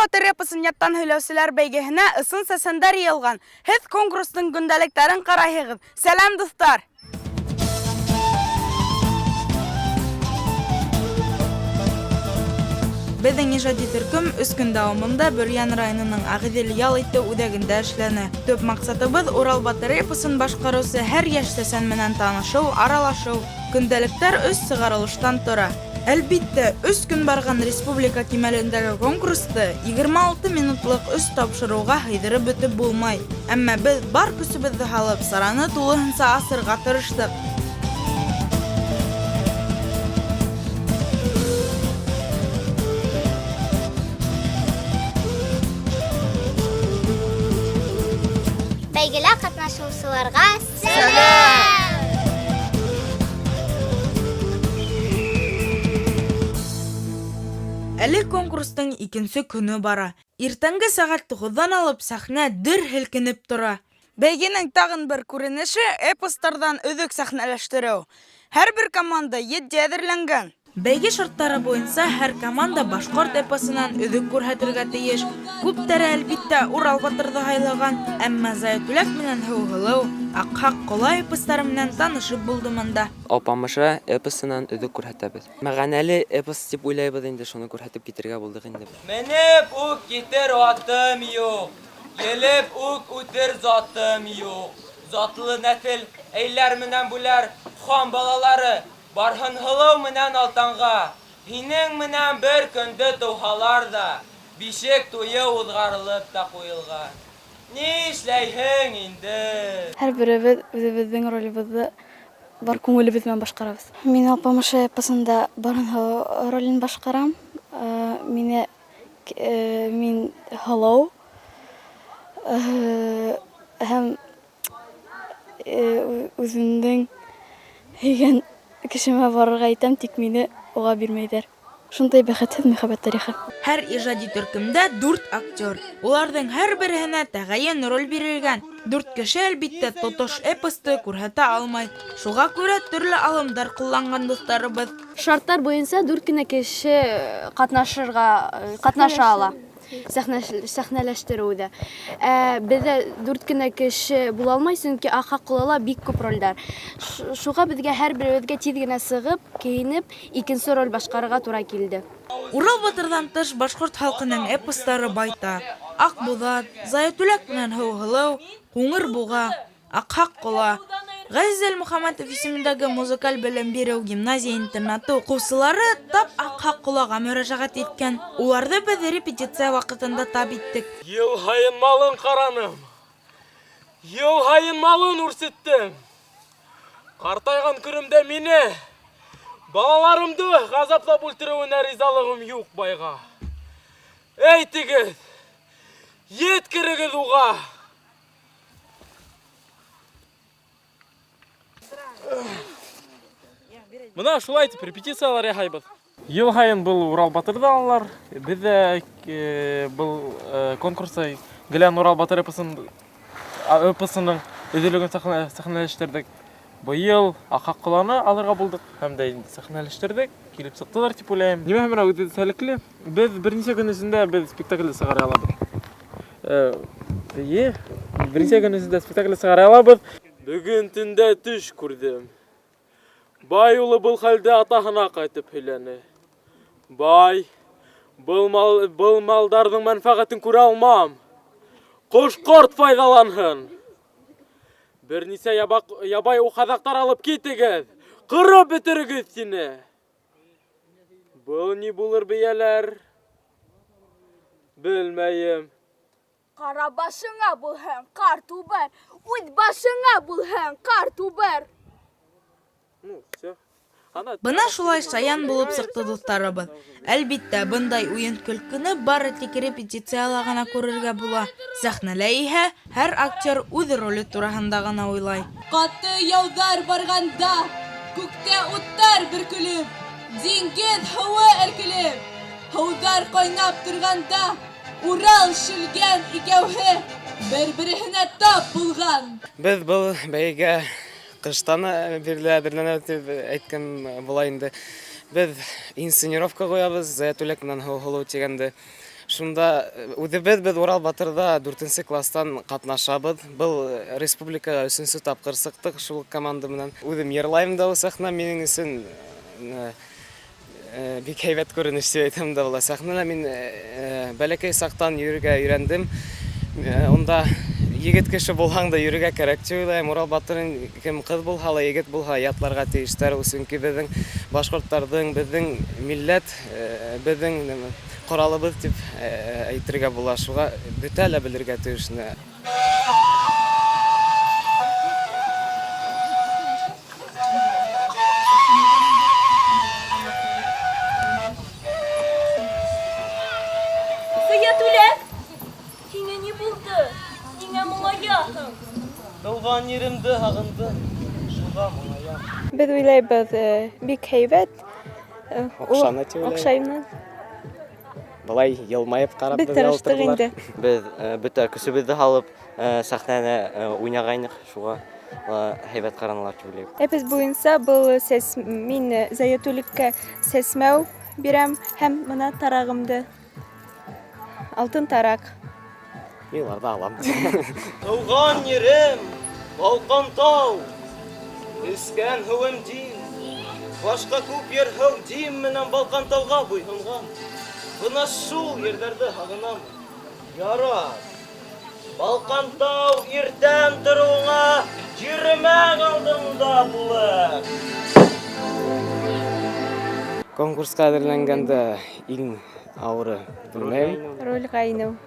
батыр эпосын яттан һөйләүселәр бәйгеһенә ысын сәсәндәр йыйылған. Һеҙ конкурстың көндәлектәрен ҡарайһығыҙ. Сәләм, дуҫтар! Беҙҙең ижади төркөм өс көн дауамында Бөрйән районының Ағиҙел ял итеү үҙәгендә эшләне. Төп маҡсатыбыҙ Урал батыр эпосын башҡарыусы һәр йәш сәсән менән танышыу, аралашыу. Көндәлектәр өс сығарылыштан тора. Әлбиттә, өс көн барған республика кимәлендәге конкурсты 26 минутлыҡ өс тапшырыуға һыйҙырып бөтөп булмай. Әммә беҙ бар көсөбөҙҙө һалып, сараны тулыһынса асырға тырыштыҡ. Бәйгелә катнашучыларга сәлам! Әле конкурстың икенсе көнө бара. Иртәнге сәғәт туғыҙҙан алып сәхнә дер һелкенеп тора. Бәйгенең тағын бер күренеше эпостарҙан өҙөк сәхнәләштереү. Һәр бер команда етди әҙерләнгән. Бәйге шарттары буйынса һәр команда башҡорт эпосынан өҙөк күрһәтергә тейеш. Күптәре, әлбиттә, Урал батырҙы һайлаған, әммә Заятүләк менән Һыуһылыу, Аҡһаҡ Ҡола эпостары менән танышып булды мында. Алпамыша эпосынан өҙөк күрһәтәбеҙ. Мәғәнәле эпос тип уйлайбыҙ инде, шуны күрһәтеп китергә булдыҡ инде. Менеп үк китер атым юҡ, Елеп үк үтер затым юҡ. Затлы нәҫел әйләр менән бүләр хан балалары, Барһын һылыу менән Алтанға. Һинең менән бер көндө тыуһалар ҙа, бишек туйы уҙғарылып та ҡуйылған. Ни эшләйһең инде? Һәр беребеҙ үҙебеҙҙең ролебыҙҙы бар күңелебеҙ менән башҡарабыҙ. Мин Алпамыш эпосында Барһын һылыу ролен башҡарам. Мине мин һылыу һәм Үҙемдең һөйгән кешемә барырға итәм, тик мине уға бирмәйҙәр. Шундай бәхетһеҙ мөхәббәт тарихы. Һәр ижади төркөмдә дүрт актер. Уларҙың һәр береһенә тәғәйен роль бирелгән. Дүрт кеше, әлбиттә, тотош эпосты күрһәтә алмай. Шуға күрә төрлө алымдар ҡулланған дуҫтарыбыҙ. Шарттар буйынса дүрт кенә кеше катнашырга катнаша ала. Сәхнәләштереүҙә. Ә беҙҙә дүрт кенә кеше була алмай, сөнки Аҡһаҡ ҡолала бик күп ролдәр. Шуға беҙгә һәр беребеҙгә тиҙ генә сығып, кейенеп, икенсе роль башҡарырға тура килде. Урал батырҙан тыш башҡорт халҡының эпостары байтаҡ. Аҡбуҙат, Заятүләк менән Һыуһылыу, Ҡуңыр буға, Аҡһаҡ ҡола. Ғәзиз Әлмөхәмәтов исемендәге музыкаль белем биреү гимназия-интернаты уҡыусылары тап Аҡһаҡ ҡолаға мөрәжәғәт иткән. Уларҙы беҙ репетиция ваҡытында тап иттек. Йыл һайын малын ҡараным, йыл һайын малын үрсеттем. Ҡартайған көнөмдә мине, балаларымды ғазаплап үлтереүенә ризалығым юҡ байға. Әйтегеҙ, еткерегеҙ уға! Бына шулай итеп репетициялар яһайбыҙ. Йыл һайын был Урал батырҙы алалар. Беҙ ҙә э, был э, конкурста гелән Урал батыр эпосын эпосының өҙөлөгөн сәхнәләштерҙек. Быйыл Аҡһаҡ ҡоланы алырға булдыҡ һәм дә инде сәхнәләштерҙек. Килеп сыҡтылар тип уйлайым. Нимәһе менән үҙенсәлекле? Беҙ бер нисә көн эсендә беҙ спектакльде сығара алабыҙ. Эйе, бер нисә көн эсендә спектакльде сығара алабыҙ. Бөгөн төндә төш күрҙем. Бай улы был хәлде атаһына ҡайтып һөйләне. Бай, был мал, был малдарҙың мәнфәғәтен күрә алмам. Ҡош-ҡорт файҙаланһын. Бер нисә ябак, ябай ухаҙаҡтар алып китегеҙ, ҡырып бөтөрөгөҙ, тине. Был ни булыр, бейәләр? Белмәйем. Ҡара башыңа булһын, ҡарт убыр, үҙ башыңа булһын, ҡарт убыр. Ну, все. Ана Бына шулай шаян булып сыҡты дуҫтарыбыҙ. Әлбиттә, бындай уйын-көлкөнө бары тик репетицияла ғына күрергә була. Сәхнәлә иһә һәр актер үҙ роле тураһында ғына уйлай. Ҡаты яуҙар барғанда, Күктә уттар бөркөлөп, Диңгеҙ һыуы эркелеп, Һыуҙар ҡайнап торғанда, Урал, Шүлгән икәүһе Бер-береһенә тап булған. Беҙ был бәйгегә ҡыштан бирле әҙерләнәбеҙ тип әйткән була инде. Беҙ инсценировка ҡуябыҙ, Зая Түләк менән Һыу һылыу тигәнде. Шунда үҙебеҙ беҙ Урал батырҙа дүртенсе класстан ҡатнашабыҙ. Был республикаға өсөнсө тапҡыр сыҡтыҡ шул команда менән. Үҙем йырлайым да, ул сәхнә минең өсөн бик һәйбәт күренеш тип әйтәм дә була. Сәхнәлә мин бәләкәй саҡтан йөрөргә өйрәндем. Унда егет кеше булһаң да йөрөргә кәрәк тип уйлайым. Урал батырын кем ҡыҙ булһа ла, егет булһа ятларға тейештәр. Ул сөнки беҙҙең башҡорттарҙың, беҙҙең милләт, беҙҙең ҡоралыбыҙ тип әйтергә була. Шуға бөтә лә белергә тейешне. Зыятүләк! Һиңә ни булды? Ниңә моңаяһың? Тыуған еремде һағындым, шуға моңаям. Беҙ уйлайбыҙ, бик һәйбәт. Оҡшаны тип уйлайым. Оҡшаймы? Былай йылмайып ҡарап Беҙ беҙгә тырыштыҡ ултырҙылар. инде. Беҙ бөтә көсөбөҙҙө һалып сәхнәне уйнағайныҡ, шуға һәйбәт ҡаранылар тип уйлайым. Эпос буйынса был сәс мин Зәйтүлеккә сәсмәү бирәм һәм бына тарағымды. Алтын тараҡ. Мин уларҙы алам. Тыуған ерем, Балҡан тау, эскән һыуым Дим. Башҡа күп ер һыу Дим менән Балҡан тауға буйһонған. Бына шул ерҙәрҙе һағынам. Ярар. Балҡан тау иртән тороуыңа йөрөмәң алдында булыр. Конкурсҡа әҙерләнгәндә иң ауыры белмәйем. Ролгә инеү.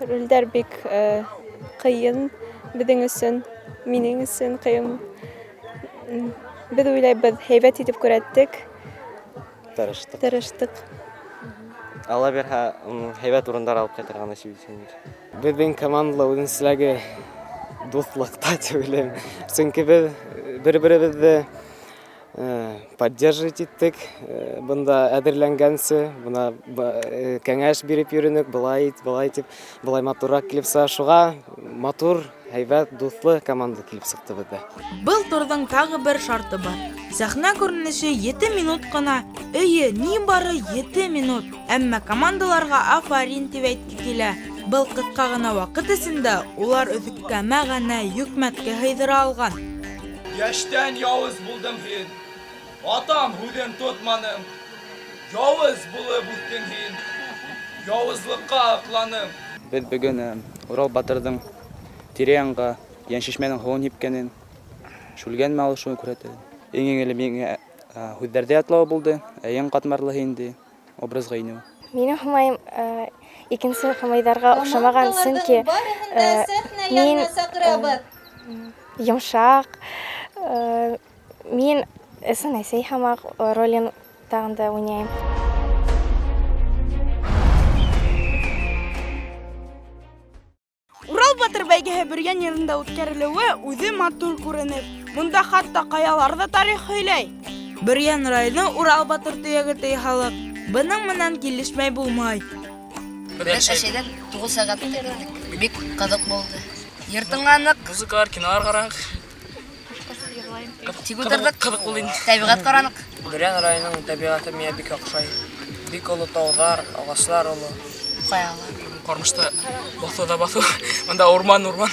Ролдәр бик ҡыйын беҙҙең өсөн, минең өсөн ҡыйын. Беҙ уйлайбыҙ, һәйбәт итеп күрһәттек. Тырыштыҡ. Тырыштыҡ. Алла бирһә, һәйбәт урындар алып ҡайтырға насип итһен. Беҙҙең командала үҙенсәлеге дуҫлыҡта тип уйлайым. Сөнки беҙ бер-беребеҙҙе поддерживать иттек. Бында әҙерләнгәнсе, бына кәңәш биреп йөрөнөк, былай ит, былай тип, былай матурыраҡ килеп сыға. Шуға матур, һәйбәт, дуҫлы команда килеп сыҡты беҙҙә. Был турҙың тағы бер шарты бар. Сәхнә күренеше 7 минут ҡына. Эйе, ни бары 7 минут. Әммә командаларға афарин тип әйтке килә. Был ҡыҫҡа ғына ваҡыт эсендә улар өҙөккә мәғәнә, йөкмәткә һыйҙыра алған. Йәштән яуыз булдың һин. Атам һүҙен тотманың. Яуыз булып үҫтең һин. Яуызлыҡҡа аҡланың. Беҙ бөгөн Урал батырҙың тирә-яҡҡа Йәншишмәнең һыуын һипкәнен, Шүлгән менән алышыуын күрһәтә. Иң еңеле миңә һүҙҙәрҙе ятлау булды, ә иң ҡатмарлыһы инде образға инеү. Минең һумайым икенсе һумайҙарға оҡшамаған, сөнки мин йомшаҡ, мин ысын әсәй һымаҡ ролен тағын да уйнайым. Урал батыр бәйгеһе Бөрйән ерендә үткәрелеүе үҙе матур күренеш. Бында хатта ҡаялар ҙа тарих һөйләй. Бөрйән районы Урал батыр төйәге ти халыҡ. Бының менән килешмәй булмай. Беҙ Әшәйҙән 9 сәғәт килдек. Бик ҡыҙыҡ булды. Йыр тыңланыҡ. Музыкалар, кинолар ҡараныҡ. Тик ултырҙыҡ. Ҡыҙыҡ булды инде. Тәбиғәт ҡараныҡ. Бөрйән районының тәбиғәте миңә бик оҡшай. Бик оло тауҙар, ағастар оло. Ҡаялар. Ҡармышта баҫыу ҙа баҫыу. Бында урман, урман.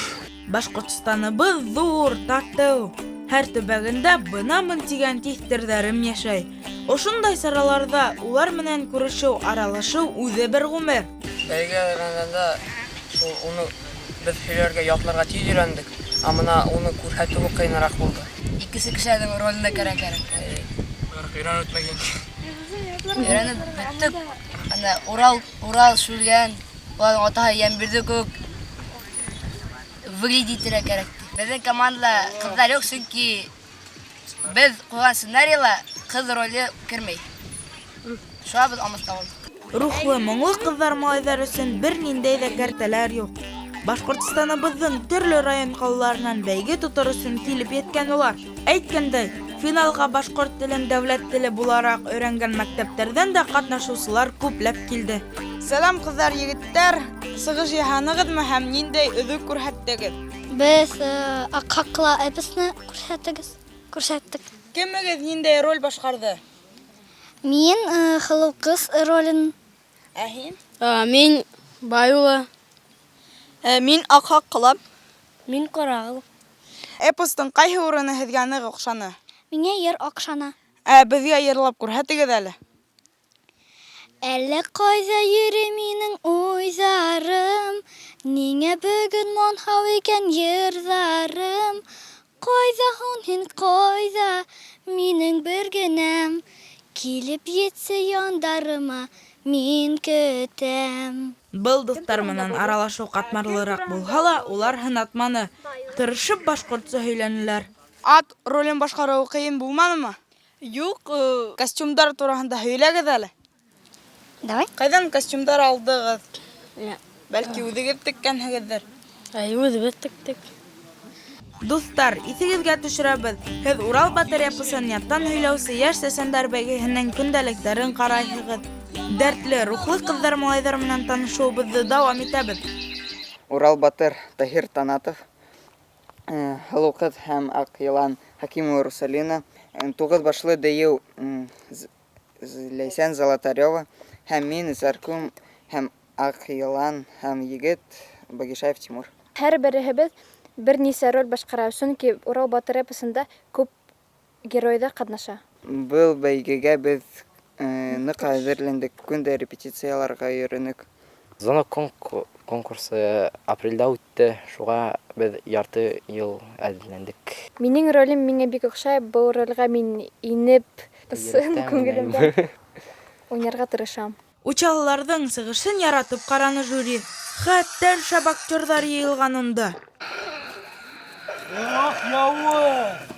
Башҡортостаныбыҙ ҙур, татыу. Һәр төбәгендә бынамын тигән тиҫтерҙәрем йәшәй. Ошондай сараларҙа улар менән күрешеү, аралашыу үҙе бер ғүмер. Бәйгә әҙерләнгәндә шул уны беҙ һөйләргә, ятларға тиҙ өйрәндек. Ә бына уны күрһәтеүе ҡыйыныраҡ булды. Икенсе кешеләрҙең роленә кәрәк кәрәк. Өйрәнеп бөтмәгән. Өйрәнеп бөттөк. Ана Урал, Урал Шүлгән, уларҙың атаһы Йәмбирҙе кеүек выглядеть итергә кәрәк. Беҙҙең командала ҡыҙҙар юҡ, сөнки беҙ ҡуйған сценарийла ҡыҙ роле кермәй. Шуға беҙ алмашҡа булдыҡ. Рухлы, моңло ҡыҙҙар малайҙар өсөн бер ниндәй ҙә кәртәләр юҡ. Башҡортостаныбыҙҙың төрлө район ҡалаларынан бәйге тотор өсөн килеп еткән улар. Әйткәндәй, финалға башҡорт телен дәүләт теле булараҡ өйрәнгән мәктәптәрҙән дә ҡатнашыусылар күпләп килде. Сәләм, ҡыҙҙар, егеттәр! Сығыш яһанығыҙмы һәм ниндәй өҙөк күрһәттегеҙ? Беҙ Аҡһаҡла эпосны күрһәттек. Кемегеҙ ниндәй роль башҡарҙы? Мин Һылыу ҡыҙ ролен. Ә һин? Мин бай улы. Мин Аҡһаҡ ҡолап. Мин Ҡарағыл. Эпостың ҡайһы урыны һеҙгә ныҡ оҡшаны? Миңә йыр оҡшаны. Ә беҙгә йырлап күрһәтегеҙ әле. Әллә ҡайҙа йөрөй минең уйҙарым, Ниңә бөгөн моңһоу икән йырҙарым? Ҡайҙа һуң һин, ҡайҙа, минең бер генәм? Килеп етсе яндарыма, мин көтәм. Был дуҫтар менән аралашыу ҡатмарлыраҡ булһа ла, улар һынатманы. Тырышып башҡортса һөйләнеләр. Ат ролен башҡарыуы ҡыйын булманымы? Юҡ. Костюмдар тураһында һөйләгеҙ әле. Давай. Ҡайҙан костюмдар алдығыҙ? Бәлки үҙегеҙ теккәнһегеҙҙер? Әй, үҙебеҙ тектек. Дуҫтар, иҫегеҙгә төшөрәбеҙ, һеҙ Урал батыр эпосын яттан һөйләүсе йәш сәсәндәр бәйгеһенең көндәлектәрен ҡарайһығыҙ. Дәртле, рухлы ҡыҙҙар-малайҙар менән танышыуыбыҙҙы дауам итәбеҙ. Урал батыр Таһир Танатов, Һылыу ҡыҙ һәм Аҡ йылан Хакимова Русалина, Туғыҙ башлы дейеү Ләйсән Золотарева һәм мин Зәркүм һәм Аҡ йылан һәм егет Багишаев Тимур. Һәр береһебеҙ бер нисә роль башҡара, сөнки Урал батыр эпосында күп геройҙар ҡатнаша. Был бәйгегә беҙ ныҡ әҙерләндек, көн дә репетицияларға йөрөнөк. Зона конкурсы апрелдә үтте, шуға беҙ ярты йыл әҙерләндек. Минең ролем миңә бик оҡшай, был ролгә мин инеп, ысын күңелемдән уйнарға тырышам. Учалыларҙың сығышын яратып ҡараны жюри. Хәтәр шәп актерҙар йыйылған унда. Ах, яуы!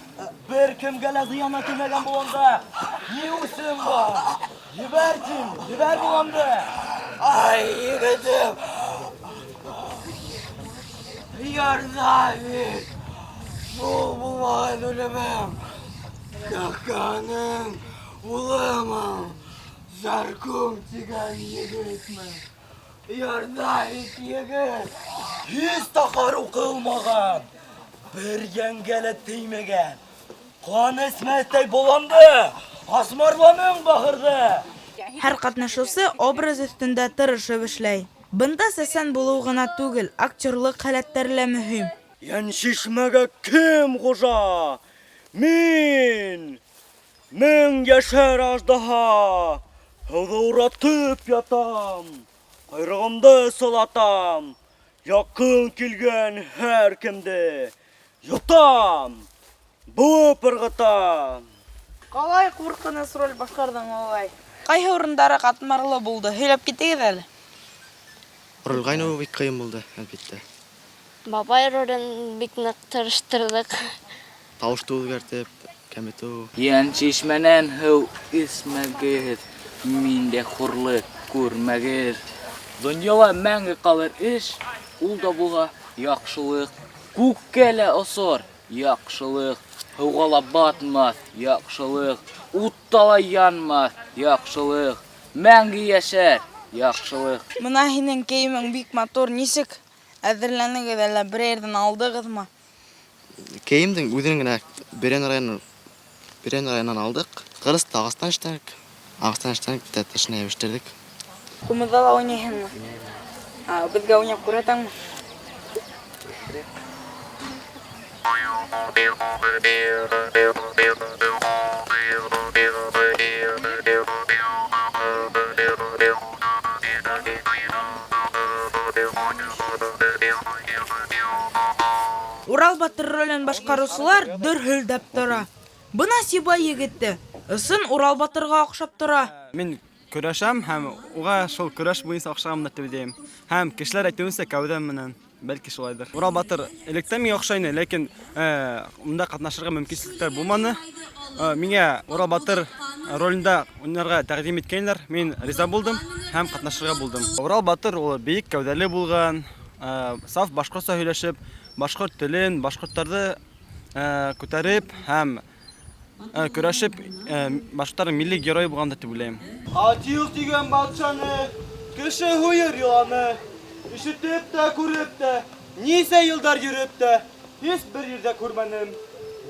Бер кемгә лә зыяны тимәгән боланда ни үсем бар? Ебәр тим, ебәр боланды! Ай, егетем! Ярҙам ит! Шул булмаған үлемем! Кәкәнең улымын! Зәркүм тигән егетмен! Ярҙам ит, егет! Һис тә ҡарыу ҡылмаған! Бер йәнгә лә теймәгән! Ҡан эсмәҫтәй боланды! Асмарланың бахырҙы! Һәр ҡатнашыусы образ өҫтөндә тырышып эшләй. Бында сәсән булыу ғына түгел, актерлыҡ һәләттәре лә мөһим. Йәншишмәгә кем хужа? Мин! Мең йәшәр аждаһа! Һыуҙы уратып ятам, ҡойроғомдо сылатам, яҡын килгән һәр кемде йотам, быуып ырғытам. Ҡалай ҡурҡыныс роль башҡарҙың, малай? Ҡайһы урындары ҡатмарлы булды? Һөйләп китегеҙ әле. Ролгә инеү бик ҡыйын булды, әлбиттә. Бабай ролен бик ныҡ тырыштырҙыҡ. Тауышты үҙгәртеп, кәметеү. Йәншишмәнән һыу эсмәгеҙ, миндә хурлыҡ күрмәгеҙ. Донъяла мәңге ҡалыр эш, ул да булһа яҡшылыҡ. Күккә лә осор яҡшылыҡ, һыуға ла батмаҫ яҡшылыҡ, утта ла янмаҫ яҡшылыҡ, мәңге йәшәр яҡшылыҡ. Бына һинең кейемең бик матур, нисек әҙерләнегеҙ, әллә берәй ерҙән алдығыҙмы? Кейемдең үҙен генә Бөрйән районы Бөрйән районынан алдыҡ. Ҡылысты ағастан эшләнек. Ағастан эшләнек тә тышына йәбештерҙек. Ҡумыҙҙа ла уйнайһыңмы? Беҙгә уйнап күрһәтәңме? Урал батыр ролен башҡарыусылар дөрһөлдәп тора. Бына Сибай егете ысын Урал батырға оҡшап тора. Мин көрәшәм һәм уға шул көрәш буйынса оҡшағанмын тип уйлайым. Һәм кешеләр әйтеүенсә кәүҙәм менән, бәлки шулайҙыр. Урал батыр электән миңә оҡшай ине, ләкин унда ҡатнашырға мөмкинселектәр булманы. Миңә Урал батыр ролендә уйнарға тәҡдим иткәйнеләр, мин риза булдым һәм ҡатнашырға булдым. Урал батыр ул бейек кәүҙәле булған, саф башҡортса һөйләшеп, башҡорт телен, башҡорттарҙы күтәреп һәм көрәшеп, башҡорттарҙың милли геройы булғандыр тип уйлайым. Атил тигән батшаны, кеше һуйыр йыланы, ишетеп тә, күреп тә, нисә йылдар йөрөп тә, һис бер ерҙә күрмәнем,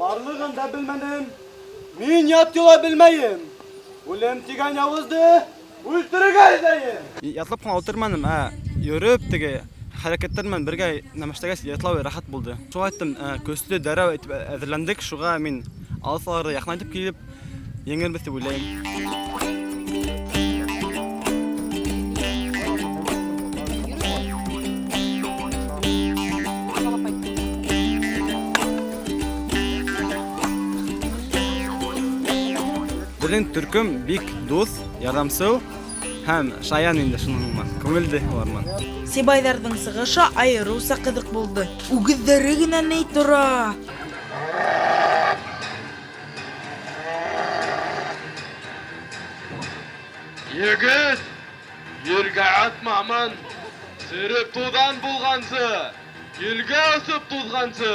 барлығын да белмәнем. Мин ят йола белмәйем. Үлем тигән яуызды Үлтерергә әйҙәйем! Ятлап ҡына ултырманым, ә йөрөп теге хәрәкәттәр менән бергә нәмәштәгәс ятлау рәхәт булды. Шуға әйттем, көслө дәрәү итеп әҙерләндек, шуға мин алыҫларҙы яҡынайтып килеп еңербеҙ тип уйлайым. Беҙҙең төркөм бик дуҫ, ярҙамсыл һәм шаян инде шуның менән, күңелде улар менән. Сибайҙарҙың сығышы айырыуса ҡыҙыҡ булды. Үгеҙҙәре генә ни тора! Егет, ергә атмамын, сереп туҙан булғансы, елгә осоп туҙғансы,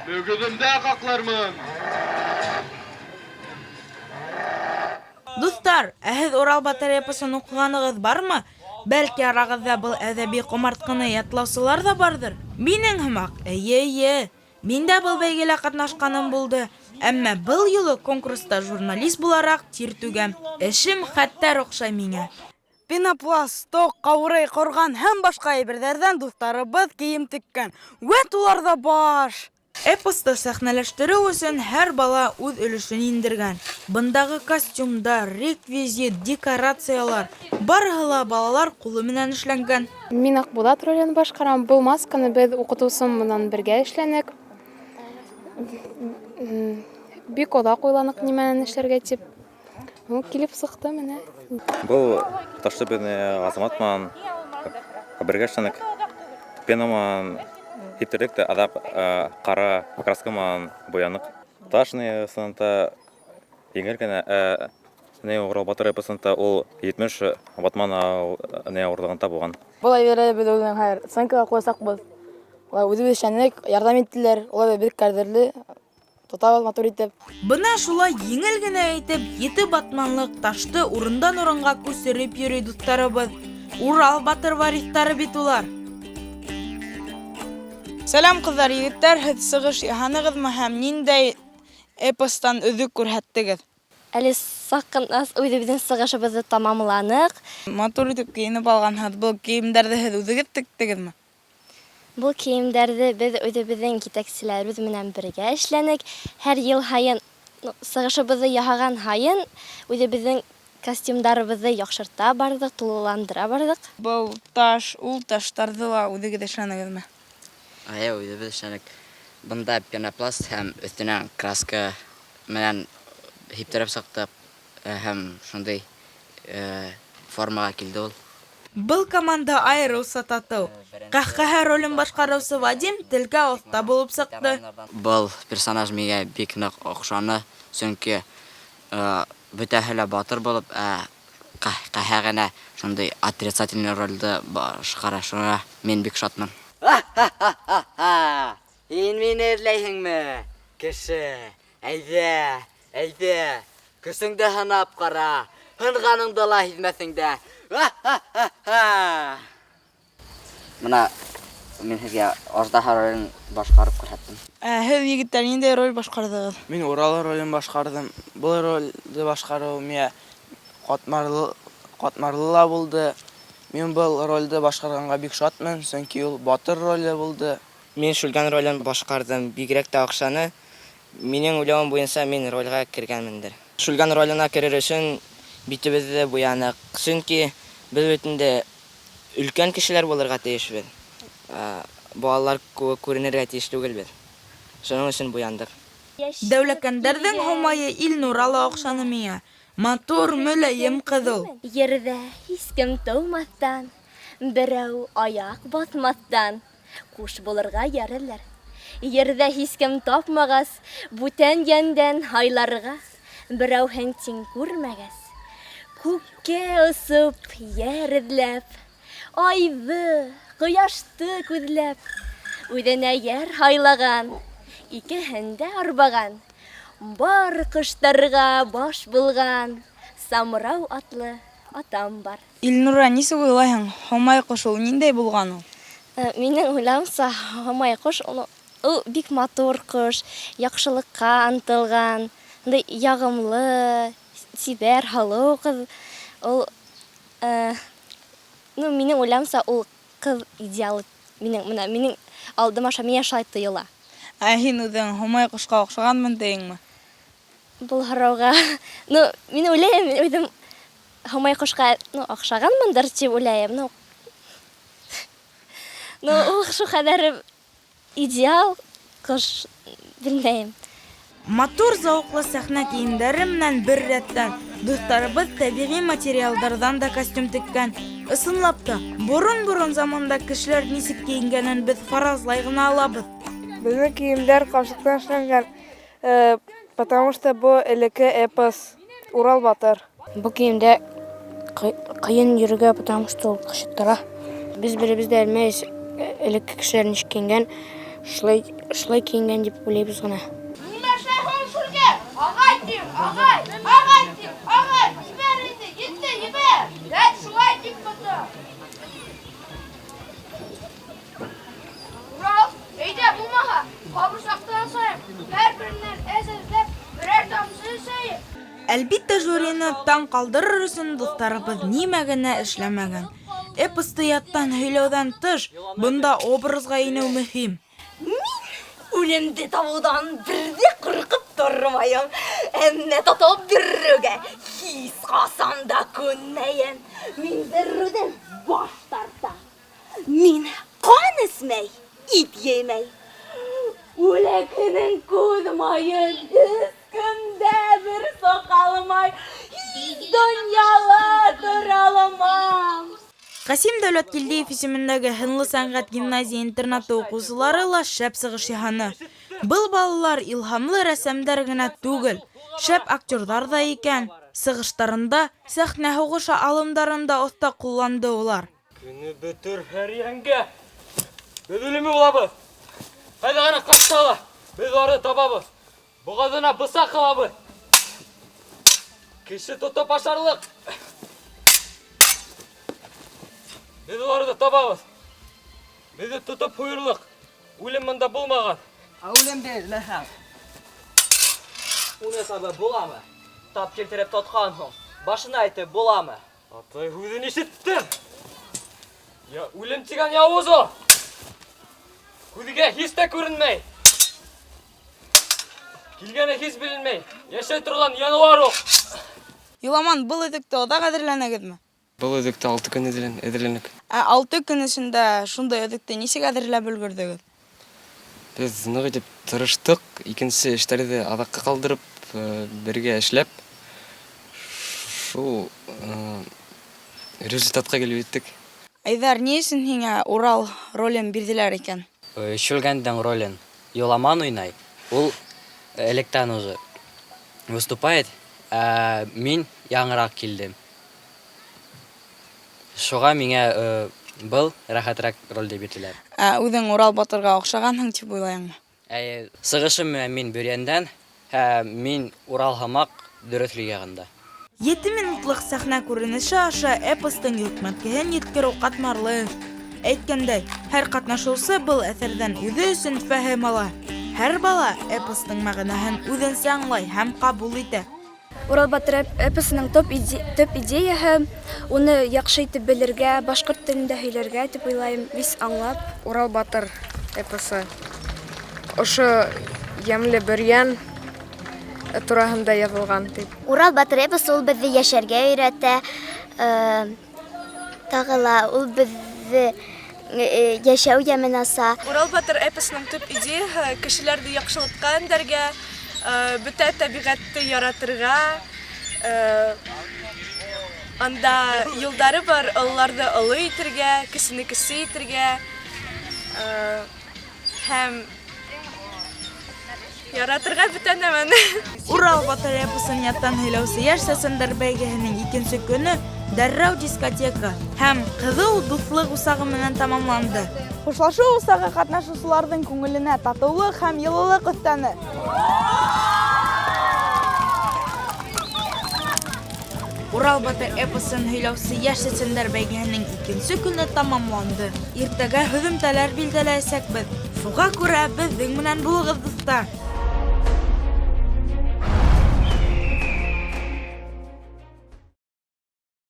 мөгөҙөмдә ҡаҡлармын. Дуҫтар, ә һеҙ Урал батыр эпосын уҡығанығыҙ бармы? Бәлки арағыҙҙа был әҙәби ҡомартҡыны ятлаусылар ҙа барҙыр? Минең һымаҡ, эйе, эйе. Мин дә был бәйгелә ҡатнашҡаным булды. Әммә был юлы конкурста журналист булараҡ тир түгәм. Эшем хәттәр оҡшай миңә. Пенопласт, тоҡ, ҡаурый, ҡорған һәм башҡа әйберҙәрҙән дуҫтарыбыҙ кейем теккән. Вәт уларҙа баш! Эпосты сәхнәләштереү өсөн һәр бала үҙ өлөшөн индергән. Бындағы костюмдар, реквизит, декорациялар барыһы ла балалар ҡулы менән эшләнгән. Мин Аҡбуҙат ролен башҡарам. Был масканы беҙ уҡытыусым менән бергә эшләнек. Бик оҙаҡ уйланыҡ нимәнән эшләргә тип. Ну, килеп сыҡты менә. Был ташты беҙ Азамат менән бергә эшләнек. Пена менән һиптерҙек тә аҙаҡ ҡара краска менән буяныҡ. Таш ысынында еңел генә, ә ни Урал батыр эпосында ул 70 батман ни ауырлығында булған. Был әйберҙе беҙ үҙенең хәҙер сценкаға ҡуясаҡбыҙ. Улар үҙебеҙ эшләнек, ярҙам иттеләр. Улар бик ҡәҙерле, тотабыҙ матур итеп. Бына шулай еңел генә итеп ете батманлыҡ ташты урындан урынға күсереп йөрөй дуҫтарыбыҙ. Урал батыр вариҫтары бит улар. Сәләм, ҡыҙҙар, егеттәр, һеҙ сығыш яһанығыҙмы һәм ниндәй эпостан өҙөк күрһәттегеҙ? Әле саҡ ҡына үҙебеҙҙең сығышыбыҙҙы тамамланыҡ. Матур итеп кейенеп алғанһығыҙ. Был кейемдәрҙе һеҙ үҙегеҙ тектегеҙме? Был кейемдәрҙе беҙ үҙебеҙҙең етәкселәребеҙ менән бергә эшләнек. Һәр йыл һайын сығышыбыҙҙы яһаған һайын үҙебеҙҙең костюмдарыбыҙҙы яҡшырта барҙыҡ, тулыландыра барҙыҡ. Был таш, ул таштарҙы ла үҙегеҙ эшләнегеҙме? Эйе, үҙебеҙ эшләнек. Бында пенопласт һәм өҫтөнән краска менән һиптереп сыҡтыҡ һәм шундай формаға килде ул. Был команда айырыуса татыу. Ҡәһҡәһә ролен башҡарыусы Вадим телгә оҫта булып сыҡты. Был персонаж миңә бик ныҡ оҡшаны, сөнки бөтәһе лә батыр булып, ә ҡәһҡәһә генә шундай отрицательный ролде башҡара, шуңа мин бик шатмын. Һин мине эҙләйһеңме? Кеше, әйҙә, әйҙә, көсөңдө һынап ҡара, һынғаныңды ла һиҙмәҫһең дә. Бына мин һеҙгә аждаһа ролен башҡарып күрһәттем. Ә һеҙ, егеттәр, ниндәй роль башҡарҙығыҙ? Мин Урал ролен башҡарҙым. Был ролде башҡарыу миңә ҡатмарлы, ҡатмарлы ла булды. Мин был ролде башҡарғанға бик шатмын, сөнки ул батыр роле булды. Мин Шүлгән ролен башҡарҙым, бигерәк тә оҡшаны. Минең уйлауым буйынса мин ролгә кергәнмендер. Шүлгән роленә керер өсөн битебеҙҙе буяныҡ. Сөнки беҙ бит инде өлкән кешеләр булырға тейешбеҙ. Балалар кеүек күренергә тейеш түгелбеҙ. Шуның өсөн буяндыҡ. Дәүләкәндәрҙең Һомайы Илнура ла оҡшаны миңә. Матур, мөләйем ҡыҙ ул. Ерҙә һис кем тыумаҫтан, берәү аяҡ баҫмаҫтан ҡуш булырға йәреләр. Ерҙә һис кем тапмағас, бүтән йәндән һайларға берәүһен тиң күрмәгәс, күккә осоп, йәр эҙләп, айҙы, ҡояшты күҙләп, үҙенә йәр һайлаған, икеһен дә арбаған, бар ҡоштарға баш булған Самрау атлы атам бар. Илнура, нисек уйлайһың, Һомай ҡош ул ниндәй булған ул? Минең уйлауымса, Һомай ҡош ул бик матур ҡош, яҡшылыҡҡа ынтылған, ундай яғымлы, сибәр, һылыу ҡыҙ. Ул Ну, минең уйлауымса, ул ҡыҙ идеалы минең, менә минең алдым аша миңә шулай тойола. Ә һин үҙең Һомай ҡошҡа оҡшағанмын тиеңме? Был һорауға, ну, мин уйлайым, мин үҙем Һомай ҡошҡа, ну, оҡшағанмындыр тип уйлайым. Ну, ну, ул шул хәҙәр идеал ҡош, белмәйем. Матур зауыҡлы сәхнә кейемдәре менән бер рәттән, дуҫтарыбыҙ тәбиғи материалдарҙан да костюм теккән. Ысынлап та, борон-борон заманда кешеләр нисек кейенгәнен беҙ фаразлай ғына алабыҙ. Беҙҙең кейемдәр ҡамсыҡтан эшләнгән, потому что был элекке эпос Урал батыр. Был кейемдә ҡыйын йөрөргә, потому что ул ҡышыттыра. Без беребез дә белмәйбез, элекке кешеләр ничек киенгән, шулай шулай киенгән дип уйлыйбыз гына. Нимә эшләй һуң Шүлгән? Ағай тим, ағай, ағай тим, ағай, ебәр инде, етте, ебәр! Вәт шулай тип тота. Урал, әйҙә булмаһа, ҡабырсаҡты асайыҡ, һәр беренән әҙ-әҙләп берәр тамсы эсәйек. Әлбиттә, жюрины таң ҡалдырыр өсөн дуҫтарыбыҙ нимә генә эшләмәгән. Эпосты яттан һөйләүҙән тыш, бында образға инеү мөһим. Мин үлемде табыуҙан бер ҙә ҡурҡып тормайым, әммә тотоп биреүгә һис ҡасан да күнмәйем. Мин биреүҙән баш тартам. Мин ҡан эсмәй, ит емәй. Үлекенең күҙ майын өс көндә бер соҡалмай, һис донъяла тора алмам. Ҡасим Дәүләткилдиев исемендәге һынлы сәнғәт гимназия-интернаты уҡыусылары ла шәп сығыш яһаны. Был балалар илһамлы рәссамдар генә түгел, шәп актерҙар ҙа икән. Сығыштарында сәхнә һуғышы алымдарын да оҫта ҡулланды улар. Көнө бөтөр һәр йәнгә. Беҙ үлеме булабыҙ. Ҡайҙа ғына ҡасһа ла, беҙ уларҙы табабыҙ. Боғаҙына бысаҡ һалабыҙ. Кеше тотоп ашарлыҡ. Беҙ уларҙы табабыҙ. Беҙҙе тотоп һуйырлыҡ. Үлем бында булмаған. Ә үлемде эҙләһәң, уны табып буламы? Тап килтереп тотҡан һуң, башына әйтеп буламы? Атай һүҙен ишеттем. Я үлем тигән яуыз ул. Күҙгә һис тә күренмәй. Килгәне һис беленмәй. Йәшәй торған януар ул. Юламан, был өҙөктө оҙаҡ әҙерләнегеҙме? Был өҙөктө алты көн әҙерләнек. Ә алты көн эсендә шундай өҙөктө нисек әҙерләп өлгөрҙөгөҙ? Беҙ ныҡ итеп тырыштыҡ, икенсе эштәрҙе аҙаҡҡа ҡалдырып, бергә эшләп, шул результатҡа килеп еттек. Айҙар, ни өсөн һиңә Урал ролен бирҙеләр икән? Шүлгәндең ролен Юламан уйнай, ул электән уже выступает, ә мин яңыраҡ килдем. Шуға миңә был рәхәтерәк рольде бирҙеләр. Ә үҙең Урал батырға оҡшағанһың тип уйлайыңмы? Әйе, сығышым менән мин Бөрйәндән, һәм мин Урал һымаҡ дөрөҫлөк яғында. Ете минутлыҡ сәхнә күренеше аша эпостың йөкмәткеһен еткереү ҡатмарлы эш. Әйткәндәй, һәр ҡатнашыусы был әҫәрҙән үҙе өсөн фәһем ала. Һәр бала эпостың мәғәнәһен үҙенсә аңлай һәм ҡабул итә. Урал батыр эпосының төп, иде, төп идеяһы уны яҡшы итеп белергә, башҡорт телендә һөйләргә дип уйлайым, бис аңлап. Урал батыр эпосы ошо йәмле Бөрйән тураһында яҙылған дип. Урал батыр эпосы ул беҙҙе йәшәргә өйрәтә, тағы ла ул беҙҙе йәшәү йәмен аса. Урал батыр эпосының төп идеяһы кешеләрҙе яҡшылыҡҡа өндәргә, бөтә тәбиғәтте яратырға, анда юлдары бар, ололарҙы оло итергә, кесене кесе итергә һәм яратырға бөтә нәмәне. Урал батыр эпосын яттан һөйләүсе йәш сәсәндәр бәйгеһенең икенсе көнө дәррәү дискотека һәм ҡыҙыу дуҫлыҡ усағы менән тамамланды. Хушлашыу усағы ҡатнашыусыларҙың күңеленә татыулыҡ һәм йылылыҡ өҫтәне. Урал батыр эпосын һөйләүсе йәш сәсәндәр бәйгеһенең икенсе көнө тамамланды. Иртәгә һөҙөмтәләр билдәләйәсәкбеҙ. Шуға күрә беҙҙең менән булығыҙ, дуҫтар!